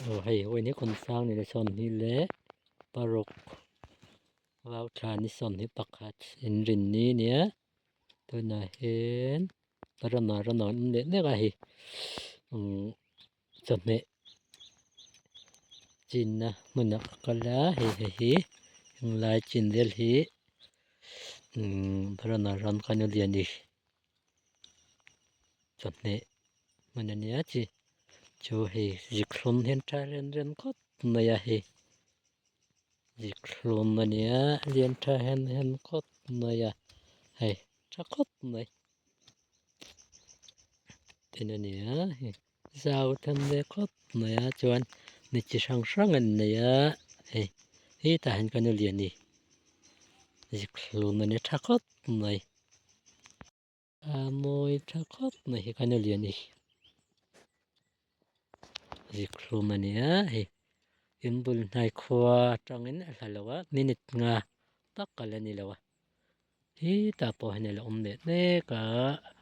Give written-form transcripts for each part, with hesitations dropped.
Aw hei vawiin hi khawnsang ni leh sawmhnih leh paruk vau thla ni sawmhnih pakhat inrinni nia tunah hian rama rama an awm leh mek a hei umm chawhmeh chinna hmunah ka kal a hei hei hi henglai chin vel hi umm rama ram khan a lian a ni. Chawhmeh hmun a nia chi chu hei zikhlum hian tha rem rem khawp mai a hei zikhlum a nia lian tha hem hem khawp mai a hei tha khawp mai tin a nia hei zau tham ve khawp mai a chuan mi chi hrang hrang an nei a hei hetah hian ka nu liani zikhlum a nia tha khawp mai. A mawi tha khawp mai hi khan a lian i zikhlum a ni a hei in bul hnai khua atangin a hla lo a minute nga tak a la ni lo a hetah pawh hian a la awm leh mek a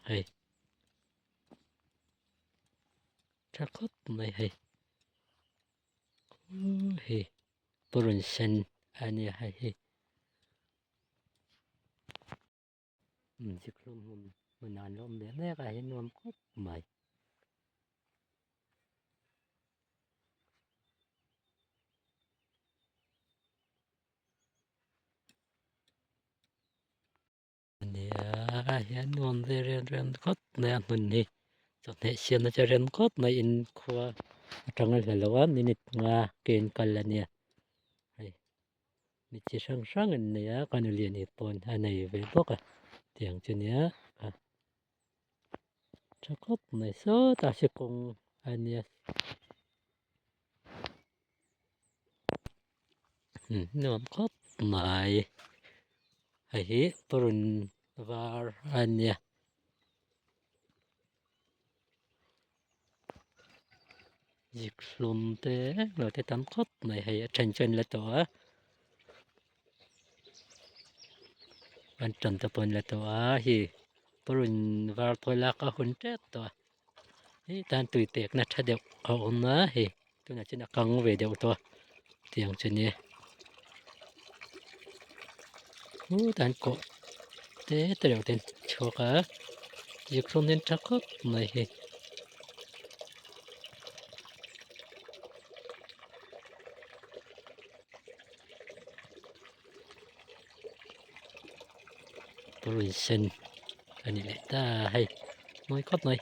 hei tha khawp mai hei hei purun sen a nia hei hi. Zikhlum hmun hmunah an lo awm leh mek a hi nuam khawp mai. Nia hian nuam ve rem rem khawp mai a hmun hi chawhmeh siamna chu a rem khawp mai in khua atanga hla lo a minute nga ke in kal a nia hei. Mi chi hrang hrang an nei a ka nulian hi pawn a nei ve bawk a tiang chu nia a tha khawp mai sawtah se kawng a nia nuam khawp mai hei hi purun var a nia. Zikhlum te lo te tam khawp mai hei a then chu an la tawh a an tan te pawh an la tawh a hei purun var pawh lak a hun tep tawh a hei tan tui pek na tha deuh a awm a hei tunah chuan a kang ve deuh tawh a tiang chu nia tan kawh te te reuh te an chhuak a zikhlum hi an tha khawp mai hei. Purun sen a ni leh ta hei mawi khawp mai.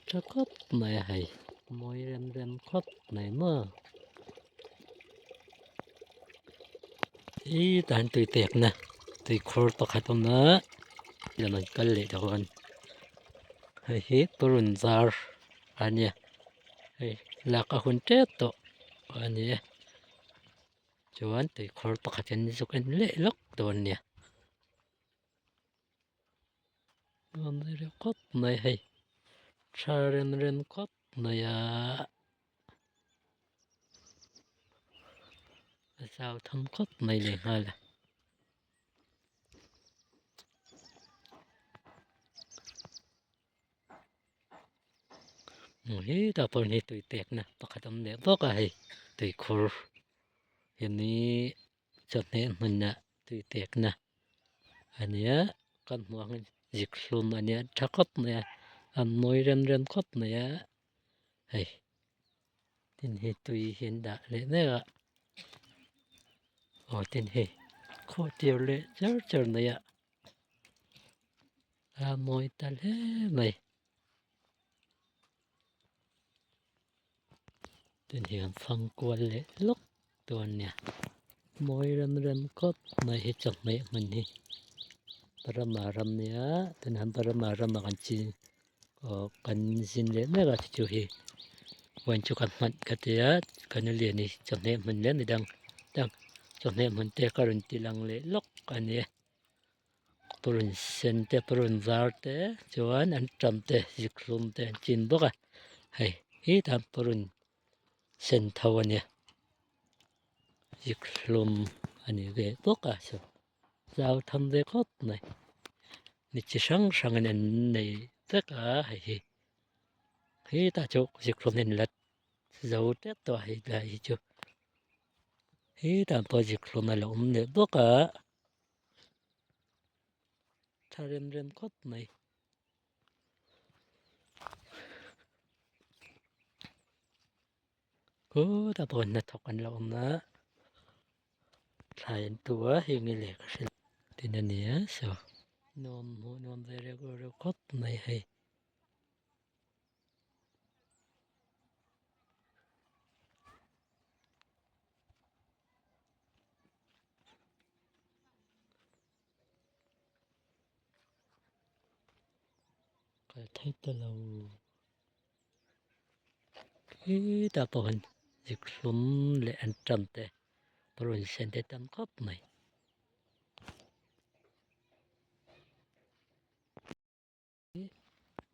Tha khawp mai a hei mawi rem rem khawp mai maw. Ih tah hian tui pekna tui khur pakhat a awm a lam an kal leh dawn hei hi purun var a nia hei lak a hun tep tawh a ni e chuan tui khur pakhat in zuk en leh lawk dawn a nia. Nuam reuh khawp mai hei tha rem rem khawp mai a a zau tham khawp mai leh nghal a. Hetah pawh hi tui pekna pakhat a awm leh bawk a hei tuikhur hemi chawhmeh hmuna tui pekna a nia kan hmuh ang hian zikhlum a nia tha khawp mai a a mawi rem rem khawp mai a hei tin hei tui hi an dah leh mek a aw tin hei khaw tir leh char char mai a a mawi ta hle mai tin hi an fang kual leh lawk dawn nia mawi rem rem khawp mai hi chawhmeh hmun hi Burma ram nia tunah hian Burma ramah kan chin aw kan zin leh mek a chu chu hi huan chu ka hman ka ti a kan lian hi chawhmeh hmun leh midang dang chawhmeh hmun te ka rawn ti lang leh lawk a ni. Purun sen te purun var te chuan an tam te zikhlum te an chin bawk a hei hetah purun sen tho a nia zikhlum a ni ve bawk a saw zau tham ve khawp mai. Ni chi hrang hrangin an nei vek a hei hi hetah chu zikhlum in la zo tep tawh a hei lai hi chu hetah pawh zikhlum a lo awm leh bawk a tha rem rem khawp mai. Khutah pawh hnathawk an lo awm a thlai an tu a heng hi lehkha hrilh tin a ni a saw nuam hmuh nuam ve reuh reuh khawp mai hei. Kal thei ta lo. Khitah pawh hian zikhlum leh an ṭam te rawn sen te tam khawp mai.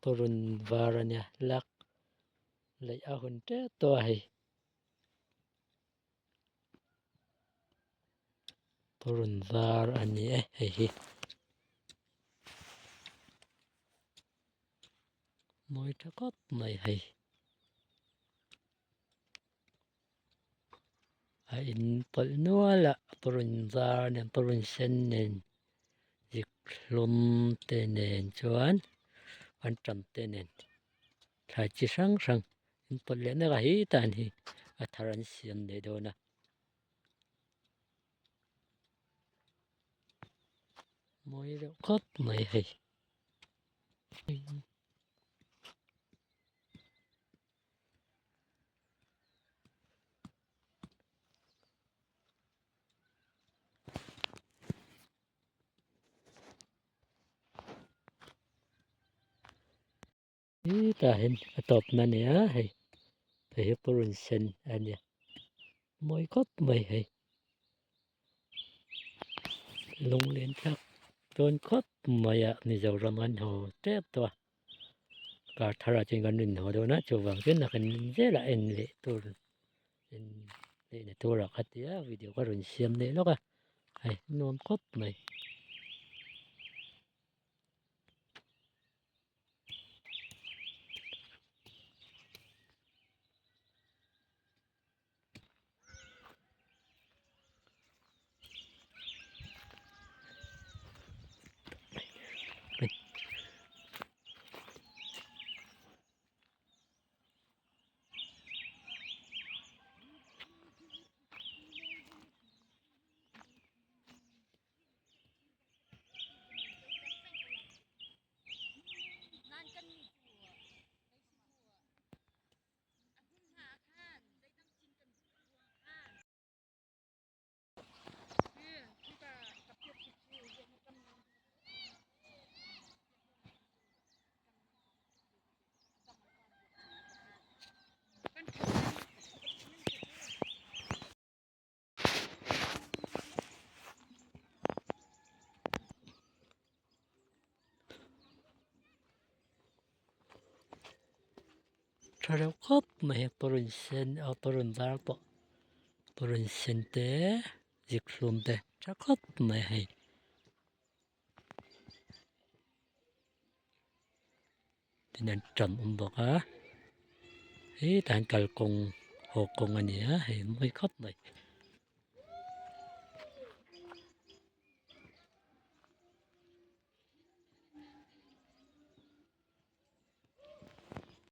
Purun var a nia lak laih a hun tep tawh a hei. Purun var a ni e hei hi. Mawi tha khawp mai hei. A in pawlh nual a purun var nen purun sen nen zikhlum te nen chuan an tam te nen thlai chi hrang hrang in pawlh leh mek a hetah an hi a thar an siam leh dawn a. Mawi reuh khawp mai hei. Hetah hian a tawpna a ni a hei hei hi purun sen a nia mawi khawp mai hei lunglen thlak dawn khawp mai a Mizoram an haw tep tawh a kar thar ah chuan kan rawn haw dawn a chuvang chuan a kan zel a en leh tur en leh na tur ah kha tia video ka rawn siam leh lawk a hei nuam khawp mai. Tha reuh khawp mai hei purun sen aw purun var pawh purun sen te zikhlum te tha khawp mai hei. Tin an tam awm bawk a hetah hian kalkawng haw kawng a ni a hei mawi khawp mai.